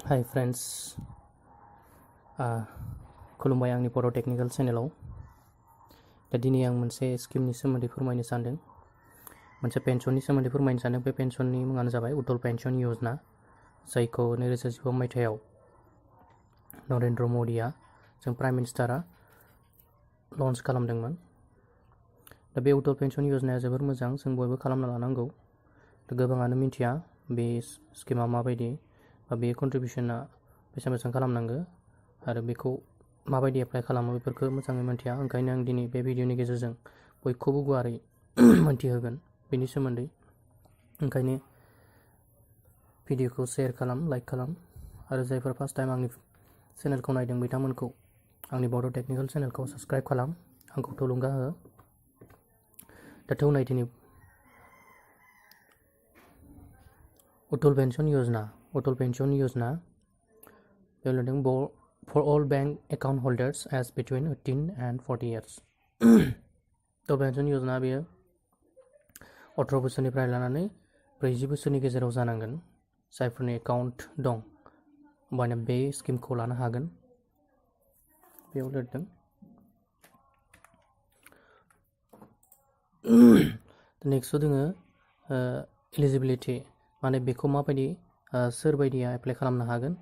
Hi friends, खुलुमबाय आंनि बड' टेक्निकल चेनेलाव। दा दिनै आं मोनसे स्किमनि सोमोन्दै फोरमायनो सानदों, मोनसे पेन्सननि सोमोन्दै फोरमायनो सानदों। बे पेन्सननि मुङानो जाबाय अटल पेन्सन यजना, जायखौ 2014 मायथाइयाव नरेन्द्र मदिया जों प्राइम मिनिस्टारा लन्च खालामदोंमोन। दा बे अटल पेन्सन यजनाया जोबोर मोजां, जों बयबो खालामना लानांगौ। दा गोबाङानो मिथिया बे स्किमा माबायदि बा बे कन्ट्रिबिउसना बेसेबां खालामनांगौ आरो बेखौ माबायदि एप्लाइ खालामो बेफोरखौ मोजाङै मिथिया। ओंखायनो आं दिनै बे भिडिअनि गेजेरजों बयखौबो गुवारै मोनथिहोगोन बेनि सोमोन्दै। ओंखायनो भिडिअखौ शेयार खालाम, लाइक खालाम आरो जायफोर फार्स्ट टाइम आंनि चेनेलखौ नायदों बिथांमोनखौ आंनि बड' टेक्निकल चेनेलखौ साबस्क्राइब खालाम, आंखौ थुलुंगा हो। दा थौनाय दिनै अटल पेन्सन यजना बेयाव लिरदों for all bank account holders as between 18 and 40 years. Atal pension यजना बेयो 18 बोसोरनिफ्राय लानानै 40 बोसोरनि गेजेराव जानांगोन। जायफोरनि एकाउन्ट दं होमबानो बे स्किमखौ लानो हागोन। बेयाव लिरदों। नेक्स्टआव दोङो एलिजिबिलिटि, माने बेखौ माबायदि सोर बायदिया एप्लाइ खालामनो हागोन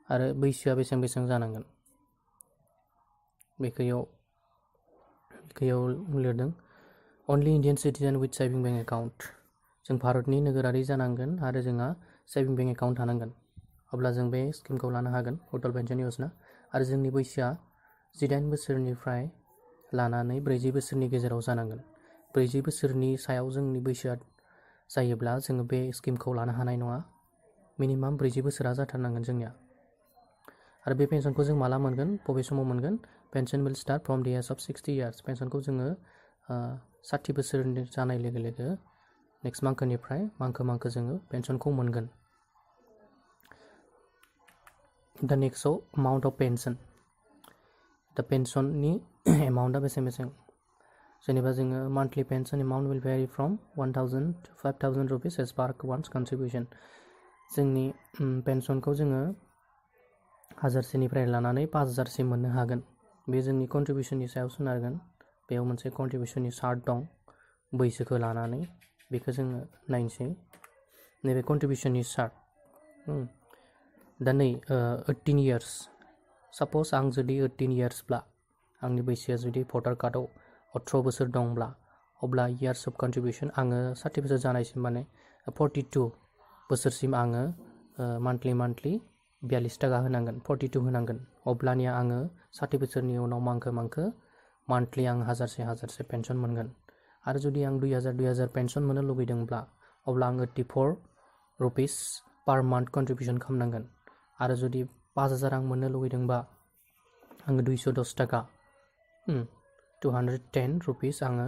आरो बैसोआ बेसेबां जानांगोन। बेखौ लिरदों only Indian citizen with saving bank account. जों भारतनि नोगोरारि जानांगोन आरो जोंहा सेभिं बेंक एकाउन्ट थानांगोन, अब्ला जों बे स्किमखौ लानो हागोन अटल पेन्सन यजना। आरो जोंनि बैसोआ 18 बोसोरनिफ्राय लानानै 40 बोसोरनि गेजेराव जानांगोन। 40 बोसोरनि सायाव जोंनि बैसोआ जायोब्ला जोङो बे स्किमखौ लानो हानाय नङा। मिनिमाम 40 बोसोरा जाथारनांगोन जोंनिया। आरो बे पेन्सनखौ जों माला मोनगोन, बबे समाव मोनगोन? Pension will start from the age of 60 years. पेन्सनखौ जोङो 60 बोसोरनि जानाय लोगो लोगो नेक्स्ट मांखोनिफ्राय मांखो जोङो पेन्सनखौ मोनगोन। दा नेक्स्टआव एमाउन्ट अफ पेन्सन। दा पेन्सननि एमाउन्टआ बेसेबां? जेनेबा जोङो monthly pension amount will vary from 1000 to 5000 rupees as per one's contribution. जोंनि पेन्सनखौ जोङो 1000सेनिफ्राय लानानै 5000सिम मोननो हागोन। बे जोंनि कन्ट्रिबिउसननि सायाव सोनारगोन। बेयाव मोनसे कन्ट्रिबिउसननि चार्ट दं बैसोखौ लानानै, बेखौ जोङो नायनोसै। नैबे कन्ट्रिबिउसननि चार्ट। दा नै 18 इयार्स, साप'ज आं जुदि 18 इयार्सब्ला, आंनि बैसोआ जुदि भटार कार्डआव 18 बोसोर दंब्ला, अब्ला इयार्स अफ कन्ट्रिबिउसन आङो 60 बोसोर जानायसिम माने 42 बोसोरसिम आङो मान्थलि 42 थाखा होनांगोन, 42 होनांगोन। अब्लानिया आङो 60 बोसोरनि उनाव मांखो मान्थलि आं 1000 पेन्सन मोनगोन। आरो जुदि आं 2000 पेन्सन मोननो लुबैदोंब्ला, अब्ला आं 84 रुपिस पार मान्थ कन्ट्रिबिउसन खालामनांगोन। आरो जुदि 5000 आं मोननो लुबैदोंबा, आङो 210 थाखा 210 रुपिस आङो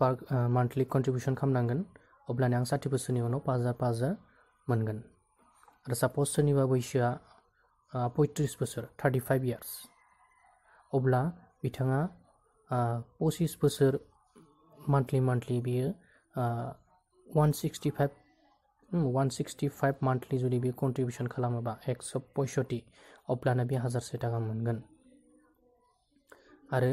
पार मान्थलि कन्ट्रिबिउसन खालामनांगोन। अब्लानो आं 60 बोसोरनि उनाव 5000 मोनगोन। आरो साप'ज सोरनिबा बैसोआ 35 बोसोर 35 इयार्स, अब्ला बिथाङा 25 बोसोर मान्थलि बियो 165 मान्थलि जुदि बे कन्ट्रिबिउसन खालामोबा 165, अब्लानो बे 1000 थाखा मोनगोन। आरो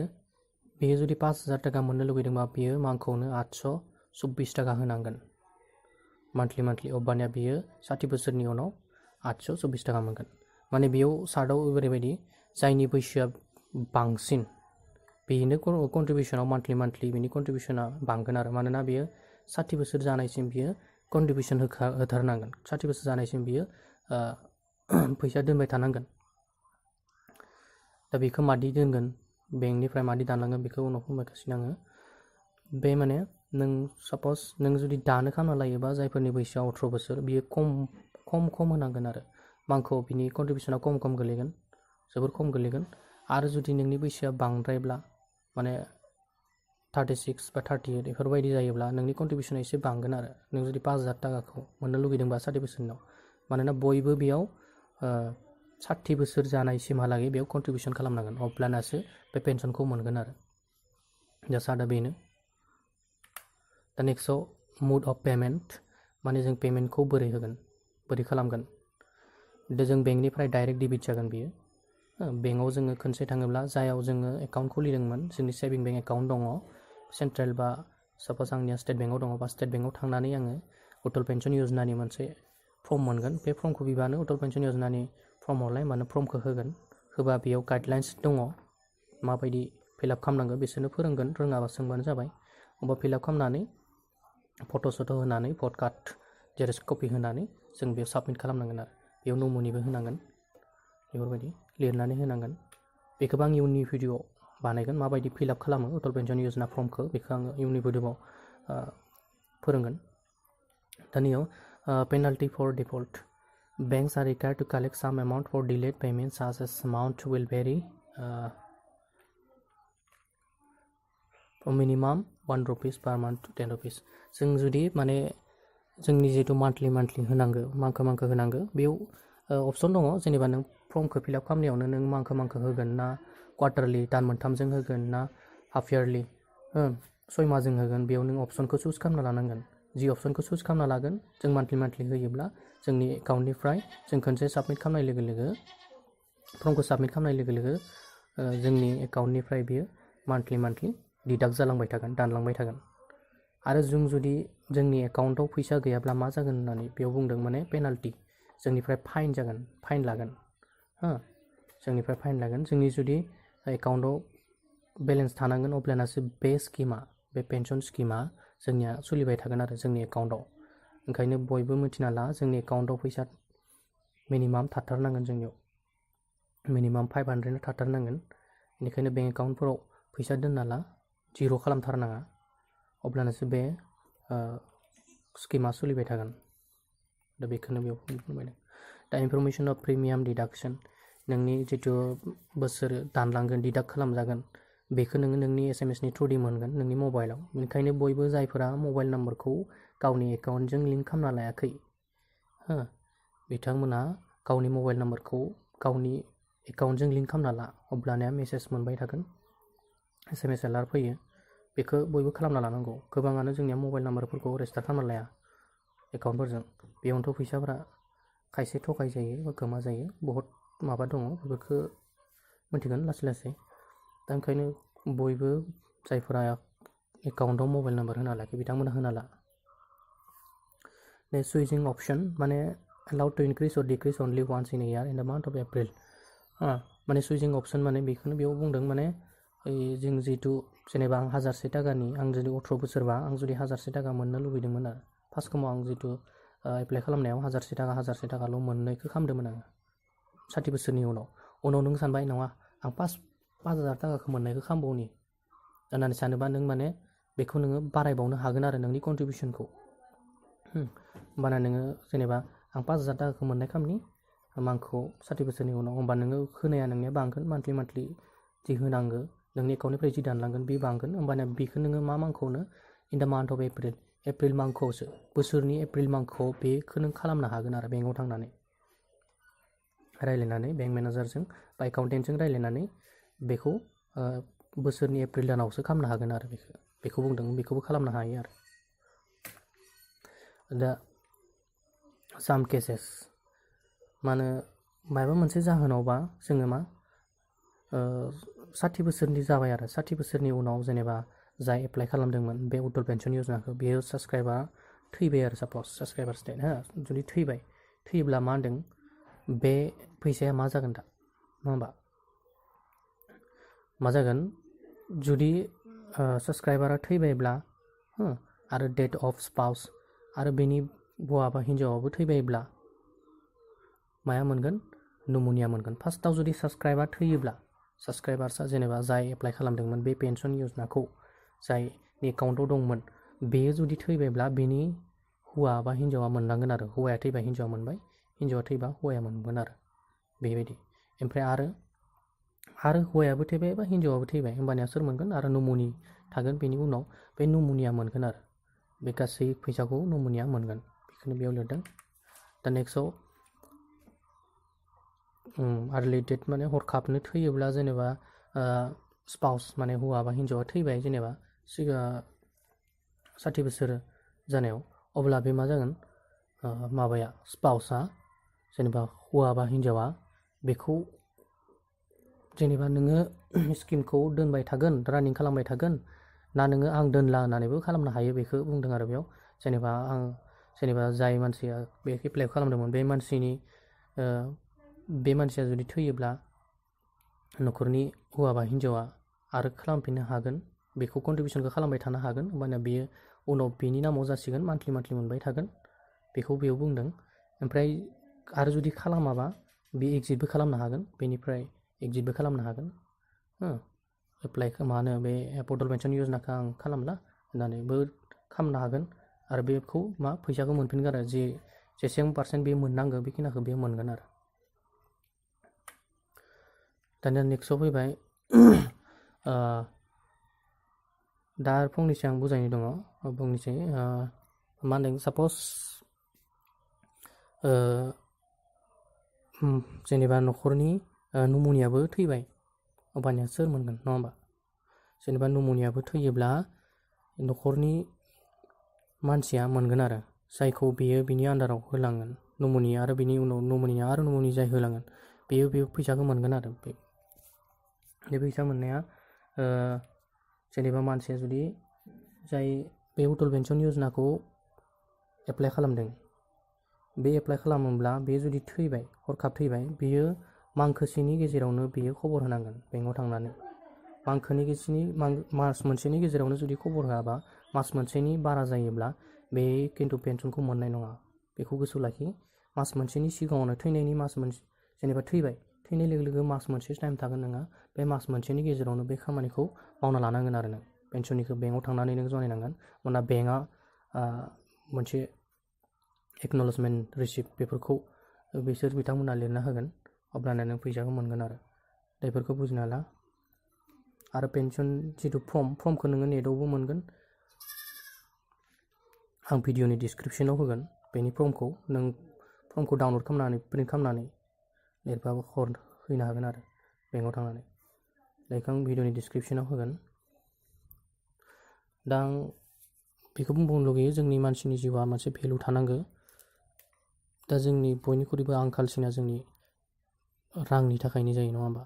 बेयो जुदि 5000 थाखा मोननो लुबैदोंबा, बेयो मांखौनो 824 थाखा होनांगोन मान्थलि। अब्लानिया बियो 60 बोसोरनि उनाव 824 थाखा मोनगोन। माने बेयाव चार्टआव ओरैबायदि, जायनि बैसोआ बांसिन बेनो कन्ट्रिबिउसनाव मान्थलि बिनि कन्ट्रिबिउसना बांगोन आरो। मानोना बेयो 60 बोसोर जानायसिम बियो कन्ट्रिबिउसन होथारनांगोन। 60 बोसोर जानायसिम बियो फैसा दोनबाय थानांगोन। दा बेखौ मादि दोनगोन, बेंकनिफ्राय मादि दानलांगोन, बेखौ उनाव फोरमायगासिनो आङो। बे माने नों साप'ज नों जुदि दानो खालामना लायोबा, जायफोरनि बैसोआ 18 बोसोर, बियो खम होनांगोन आरो मांखौ बिनि कन्ट्रिबिउसना खम गोलैगोन, जोबोर खम गोलैगोन। आरो जुदि नोंनि बैसोआ बांद्रायब्ला, माने 36 बा 38 बेफोरबायदि जायोब्ला, नोंनि कन्ट्रिबिउसना एसे बांगोन आरो। नों जुदि 5000 थाखाखौ मोननो लुगैदोंबा 60 बोसोरनि उनाव, मानोना बयबो बेयाव 60 बोसोर जानायसिमहालागै बेयाव कन्ट्रिबिउसन खालामनांगोन, अब्लानासो बे पेन्सनखौ मोनगोन आरो। दा सार्टआ बेनो। दा नेक्स्टआव मुड अफ पेमेन्ट, माने जों पेमेन्टखौ बोरै होगोन, बोरै खालामगोन। जों बेंकनिफ्राय डाइरेक्ट डेबिट जागोन बेयो बेंकआव जोङो खनसे थाङोब्ला जायाव जोङो एकाउन्ट खुलिदोंमोन जोंनि सेभिं बेंक एकाउन्ट दङ सेन्ट्रेल बा साप'ज आंनिया स्टेट बेंकआव दङ बा स्टेट बेंकआव थांनानै आङो अटल पेन्सन यजनानि मोनसे फर्म मोनगोन बे फर्मखौ बिबानो अटल पेन्सन यजनानि फर्म हरलाय होमबानो फर्मखौ होगोन होबा बेयाव गाइडलाइन्स दङ माबायदि फिलआप खालामनांगौ बिसोरनो फोरोंगोन रोङाबा सोंबानो जाबाय अबा फिलआप खालामनानै फट' सट' होनानै भट कार्ड जेरक्स कपि होनानै जों बेयाव साबमिट खालामनांगोन आरो बेयाव नमुनिबो होनांगोन बेफोरबायदि लिरनानै होनांगोन बेखौबो आं इयुननि भिडिअ बानायगोन माबायदि फिलआप खालामो अटल पेन्सन यजना फर्मखौ बेखौ आङो इयुननि भिडिअआव फोरोंगोन दानियाव penalty for default banks are required to collect some amount for delayed payments as this amount will vary from minimum 1 rupees per month to 10 rupees जों जुदि माने जोंनि जितु मान्थलि होनांगौ मांखो होनांगौ बेयाव अपसन दङ जेनेबा नों फर्मखौ फिलआप खालामनायावनो नों मांखो होगोन ना क्वार्टारलि दान मोनथामजों होगोन ना हाफ यारलि 6 मासजों होगोन बेयाव नों अपसनखौ चुज खालामना लानांगोन जि अपसनखौ चुज खालामना लागोन जों मान्थलि होयोब्ला जोंनि एकाउन्टनिफ्राय जों खनसे साबमिट खालामनाय लोगो फर्मखौ साबमिट खालामनाय लोगो जोंनि एकाउन्टनिफ्राय बियो मान्थलि डिडाक्ट जालांबाय थागोन दानलांबाय थागोन आरो जों जुदि जोंनि एकाउन्टआव फैसा गैयाब्ला मा जागोन होननानै बेयाव बुंदों माने पेनाल्टि जोंनिफ्राय फाइन जागोन फाइन लागोन जोंनिफ्राय फाइन लागोन जोंनि जुदि एकाउन्टआव बेलेन्स थानांगोन अब्लानासो बे स्किमा बे पेन्सन स्किमा जोंनिया सोलिबाय थागोन आरो जोंनि एकाउन्टआव ओंखायनो बयबो मिथिना ला जोंनि एकाउन्टआव फैसा मिनिमाम थाथारनांगोन जोंनियाव मिनिमाम 500 थाथारनांगोन बेनिखायनो बेंक एकाउन्टफोराव फैसा दोनना ला जिर' खालामथारनाङा अब्लानासो बे स्किमा सोलिबाय थागोन दा बेखौनो बेयाव फोरमायदों दा इनफरमेसन अफ प्रिमियाम डिडाक्सन नोंनि जितु बोसोर दानलांगोन डिडाक्ट खालामजागोन बेखौ नोङो नोंनि SMS नि थ्रुयै मोनगोन नोंनि मबाइलाव बेनिखायनो बयबो जायफोरा मबाइल नाम्बारखौ गावनि एकाउन्टजों लिंक खालामना लायाखै बिथांमोना गावनि मबाइल नाम्बारखौ गावनि एकाउन्टजों लिंक खालामना ला अब्लानिया मेसेज मोनबाय थागोन SMS एलार्ट फैयो बेखौ बयबो खालामना लानांगौ गोबाङानो जोंनिया मबाइल नाम्बारफोरखौ रेजिस्टार खालामना लाया एकाउन्टफोरजों बेयावनोथ' फैसाफोरा खायसे थगाय जायो बा गोमा जायो बहुत माबा दङ बेफोरखौ मिथिगोन लासै दा ओंखायनो बयबो जायफोरा एकाउन्टआव मबाइल नाम्बार होना लायाखै बिथांमोना होना ला The switching option माने allowed to increase or decrease only once in a year in the month of April माने switching option माने बेखौनो बेयाव बुंदों माने जों जितु जेनेबा आं 1000 थाखानि आं जुदि 18 बोसोरबा आं जुदि 1000 थाखा मोननो लुबैदोंमोन आरो फार्स्ट समाव आं जितु एप्लाइ खालामनायाव 1000 थाखाल' मोननायखौ खालामदोंमोन आङो 60 बोसोरनि उनाव नों सानबाय नङा आं 5000 थाखाखौ मोननायखौ खालामबावनि होननानै सानोबा नों माने बेखौ नोङो बारायबावनो हागोन आरो नोंनि कन्ट्रिबिउसनखौ होमबाना नोङो जेनेबा आं 5000 थाखाखौ मोननाय खालामनि आंखौ 60 बोसोरनि उनाव होमबा नोङो होनाया नोंनिया बांगोन मान्थलि जि होनांगौ नोंनि एकाउन्टनिफ्राय जि दानलांगोन बे बांगोन होमबाना बेखौ नोङो मा मांखौनो in the month of April मांखौसो बोसोरनि एप्रिल मांखौ बेखौ नों खालामनो हागोन आरो बेंकआव थांनानै रायज्लायनानै बेंक मेनेजारजों बा एकाउन्टेन्टजों रायज्लायनानै बेखौ बोसोरनि एप्रिल दानावसो खालामनो हागोन आरो बेखौ बुंदों बेखौबो खालामनो हायो आरो दा साम केसेस मानो माबा मोनसे जाहोनावबा जोङो मा 60 बोसोरनि जाबाय आरो 60 बोसोरनि उनाव जेनेबा जाय एप्लाइ खालामदोंमोन बे अटल पेन्सन यजनाखौ बेयो साबस्क्राइबा थैबाय आरो साप'ज साबस्क्राइबार स्टेट जुदि थैयोब्ला मा होनदों बे फैसाया मा जागोन दा नङा होमबा मा जागोन जुदि साबस्क्राइबारा थैबायब्ला आरो डेथ अफ स्पाउस आरो बेनि हौवा बा हिन्जावाबो थैबायब्ला माया मोनगोन नमुनिया मोनगोन फार्स्टआव जुदि साबस्क्राइबार थैयोब्ला साबस्क्राइबार्सआ जेनेबा जाय एप्लाइ खालामदोंमोन बे पेन्सन यजनाखौ जायनि एकाउन्टआव दंमोन बेयो जुदि थैबायब्ला बेनि हौवा बा हिन्जावा मोननांगोन आरो हौवाया थैबा हिन्जावा मोनबाय हिन्जावा थैबा हौवाया मोनगोन आरो बेबायदि ओमफ्राय आरो हौवायाबो थैबाय बा हिन्जावाबो थैबाय होमबानिया सोर मोनगोन आरो नमुनि थागोन बेनि उनाव बे नमुनिया मोनगोन आरो बे गासै फैसाखौ नमुनिया मोनगोन बेखौनो बेयाव लिरदों दा नेक्स्टआव आर्लि डेथ माने हरखाबनो थैयोब्ला जेनेबा स्पाउस माने हौवा बा हिन्जावा थैबाय जेनेबा 60 बोसोर जानायाव अब्ला बे मा जागोन माबाया स्पाउसआ जेनेबा हौवा बा हिन्जावा बेखौ जेनेबा नोङो स्किमखौ दोनबाय थागोन रानिं खालामबाय थागोन ना नोङो आं दोनला होननानैबो खालामनो हायो बेखौ बुंदों आरो बेयाव जेनेबा जाय मानसिया बे एप्लाइ खालामदोंमोन बे मानसिया जुदि थैयोब्ला न'खरनि हौवा बा हिन्जावा आरो खालामफिननो हागोन बेखौ कन्ट्रिबिउसनखौ खालामबाय थानो हागोन होमबानिया बेयो उनाव बेनि नामाव जासिगोन मान्थलि मोनबाय थागोन बेखौ बेयाव बुंदों। ओमफ्राय आरो जुदि खालामाबा बे एग्जिटबो खालामनो हागोन बेनिफ्राय एग्जिटबो खालामनो हागोन एप्लाइ मा होनो बे अटल पेन्सन यजनाखौ आं खालामला होननानैबो खालामनो हागोन आरो बेखौ फैसाखौ मोनफिनगोन आरो जेसेबां पार्सेन्ट बे मोननांगौ बेखिनिखौ बे मोनगोन आरो। दानिया नेक्स्टआव फैबाय दा फंनैसो आं बुजायनो दङ बुंनोसै मा होनदों साप'ज जेनेबा न'खरनि नमनियाबो थैबाय अब्लानिया सोर मोनगोन नङा होमबा जेनेबा नमनियाबो थैयोब्ला न'खरनि मानसिया मोनगोन आरो जायखौ बेयो बिनि आन्दाराव होलांगोन नमनि आरो बिनि उनाव नमनिया आरो नमनि जाय होलांगोन बेयो बे फैसाखौ मोनगोन आरो बे फैसा मोननाया जेनेबा मानसिया जुदि जाय बे अटल पेन्सन यजनाखौ एप्लाइ खालामदों बे एप्लाइ खालामोब्ला बे जुदि थैबाय हरखाब थैबाय बेयो मांखोसेनि गेजेरावनो बेयो खबर होनांगोन बेंकआव थांनानै मास मोनसेनि गेजेरावनो जुदि खबर होआबा मास मोनसेनि बारा जायोब्ला बे खिन्थु पेन्सनखौ मोननाय नङा बेखौ गोसोआव लाखि मास मोनसेनि सिगाङावनो थैनायनि जेनेबा थैनाय लोगो लोगो मास मोनसे टाइम थागोन नोंहा बे मास मोनसेनि गेजेरावनो बे खामानिखौ मावना लानांगोन आरो नों पेन्सननिखौ बेंकआव थांनानै नों जनायनांगोन मानोना बेंकआ मोनसे एक्न'लेजमेन्ट रिसिप्ट बेफोरखौ बिथांमोना लिरना होगोन अब्लाना नों फैसाखौ मोनगोन आरो बेफोरखौ बुजिना ला आरो पेन्सन जिथु फर्मखौ नोङो नेटआवबो मोनगोन आं भिडिअनि डिसक्रिपसनाव होगोन बेनि फर्मखौ डाउनलड खालामनानै प्रिन्ट खालामनानै लिरबाबो हैनो हागोन आरो बेंकआव थांनानै बेखौ आं भिडिअनि डिसक्रिपसनाव होगोन। दा आं बेखौ बुंबावनो लुगैयो जोंनि मानसिनि जिउआ मोनसे भेलु थानांगौ दा जोंनि बयनिख्रुइबो आंखालसिना जोंनि रांनि थाखायनो जायो नङा होमबा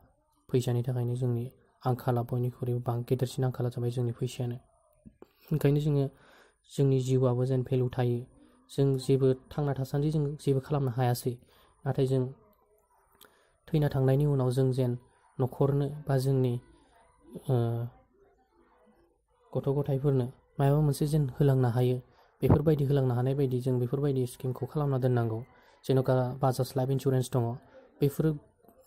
फैसानि थाखायनो जोंनि आंखाला बयनिख्रुइबो गेदेरसिन आंखाला जाबाय जोंनि फैसायानो ओंखायनो जोंनि जिउआबो जेन भेलु थायो जों जेबो थांना थासान्दि जों जेबो खालामनो हायासै नाथाय जों थैना थांनायनि उनाव जों जेन न'खरनो बा जोंनि गथ' गथायफोरनो माबा मोनसे जेन होलांनो हायो बेफोरबायदि होलांनो हानाय बायदि जों बेफोरबायदि स्किमखौ खालामना दोननांगौ जेन'का बाजाज लाइफ इन्सुरेन्स दङ बेफोरो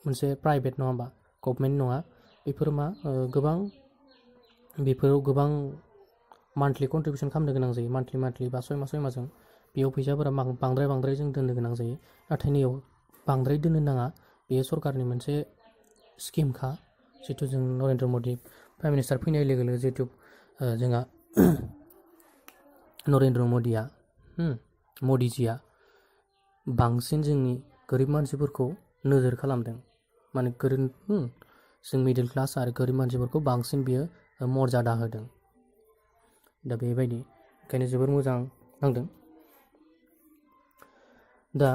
मोनसे प्राइभेट नङा होमबा गभर्नमेन्ट नङा बेफोर बेफोराव गोबां मान्थलि कन्ट्रिबिउसन खालामनो गोनां जायो मान्थलि बा 6 मासजों बेयाव फैसाफोरा बांद्राय जों दोननो गोनां जायो नाथाय नैयाव बांद्राय दोननो नाङा बेयो सरकारनि मोनसे स्किमखा जितु जों नरेन्द्र मदि प्राइम मिनिस्टार फैनाय लोगो लोगो जितु जोंहा नरेन्द्र मदिजिया बांसिन जोंनि गोरिब मानसिफोरखौ नोजोर खालामदों माने जों मिडिल क्लास आरो गोरिब मानसिफोरखौ बांसिन बियो मर्यादा होदों दा बेबायदि ओंखायनो जोबोर मोजां नांदों। दा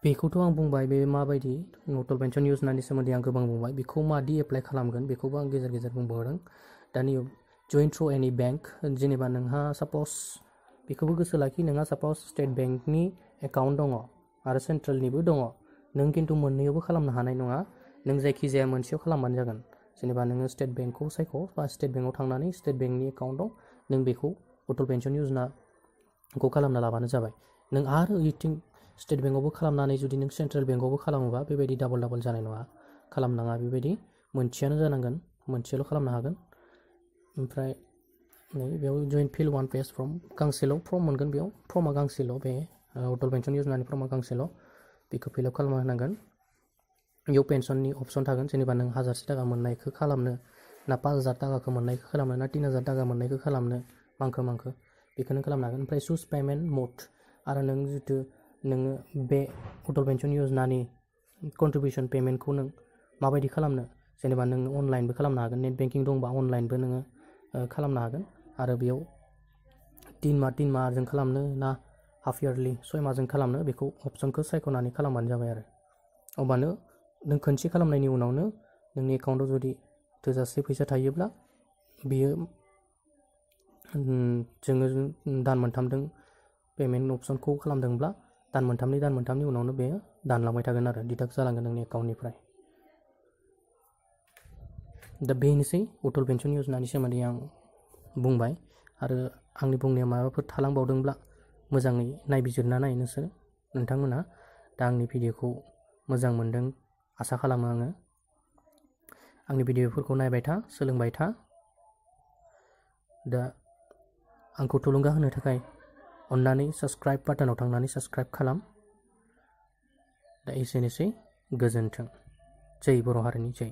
बेखौथ' आं बुंबाय बे माबायदि अटल पेन्सन यजनानि सोमोन्दै आं गोबां बुंबाय बेखौ मादि एप्लाइ खालामगोन बेखौबो आं गेजेर बुंबावदों। दानि जइन थ्रु एनि बेंक जेनेबा नोंहा साप'ज बेखौबो गोसो लाखि नोंहा साप'ज स्टेट बेंकनि एकाउन्ट दङ आरो सेन्ट्रेलनिबो दङ नों खिन्थु मोननैयावबो खालामनो हानाय नङा नों जायखिजाया मोनसेयाव खालामबानो जागोन जेनेबा नोङो स्टेट बेंकखौ सायख' बा स्टेट बेंकआव थांनानै स्टेट बेंकनि एकाउन्टआव नों बेखौ अटल पेन्सन यजनाखौ खालामना लाबानो जाबाय नों आरो ओइथिं स्टेट बेंकआवबो खालामनानै जुदि नों सेन्ट्रेल बेंकआवबो खालामोबा बेबायदि डाबल जानाय नङा खालामनाङा बेबायदि मोनसेयानो जानांगोन मोनसेल' खालामनो हागोन। ओमफ्राय बेयाव जइन फिल 1 पेज फर्म गांसेल' फर्म मोनगोन बेयाव फर्मा गांसेल' बे अटल पेन्सन यजनानि फर्मा गांसेल' बेखौ फिलआप खालामना होनांगोन। बेयाव पेन्सननि अपसन थागोन जेनेबा नों 1000 थाखा मोननायखौ खालामनो ना 5000 थाखाखौ मोननायखौ खालामनो ना 3000 थाखा मोननायखौ खालामनो मांखो बेखौ नों खालामनो हागोन। ओमफ्राय चुज पेमेन्ट मड आरो नों जितु नोङो बे अटल पेन्सन यजनानि कन्ट्रिबिउसन पेमेन्टखौ नों माबायदि खालामनो जेनेबा नों अनलाइनबो खालामनो हागोन नेट बेंकिं दंबा अनलाइनबो नोङो खालामनो हागोन आरो बेयाव 3 माहजों खालामनो ना हाफ इयारलि 6 मासजों खालामनो बेखौ अपसनखौ सायख'नानै खालामबानो जाबाय आरो अब्लानो नों खनसे खालामनायनि उनावनो नोंनि एकाउन्टाव जुदि थोजासे फैसा थायोब्ला बियो जोङो दान मोनथामजों पेमेन्ट अपसनखौ खालामदोंब्ला दान मोनथामनि उनावनो बेयो दानलांबाय थागोन आरो डिडाक्ट जालांगोन नोंनि एकाउन्टनिफ्राय दा बेनोसै अटल पेन्सन यजनानि सोमोन्दै आं बुंबाय आरो आंनि बुंनाया माबाफोर थालांबावदोंब्ला मोजाङै नायबिजिरना नाय नोंथांमोनहा दा आंनि भिडिअखौ मोजां मोनदों आसा खालामो आङो आंनि भिडिअफोरखौ नायबाय था सोलोंबाय था दा आंखौ थुलुंगा होनो थाखाय अन्नानै साबस्क्राइब बाटनाव थांनानै साबस्क्राइब खालाम दा एसेनोसै गोजोन्थों जै बर' हारिनि जै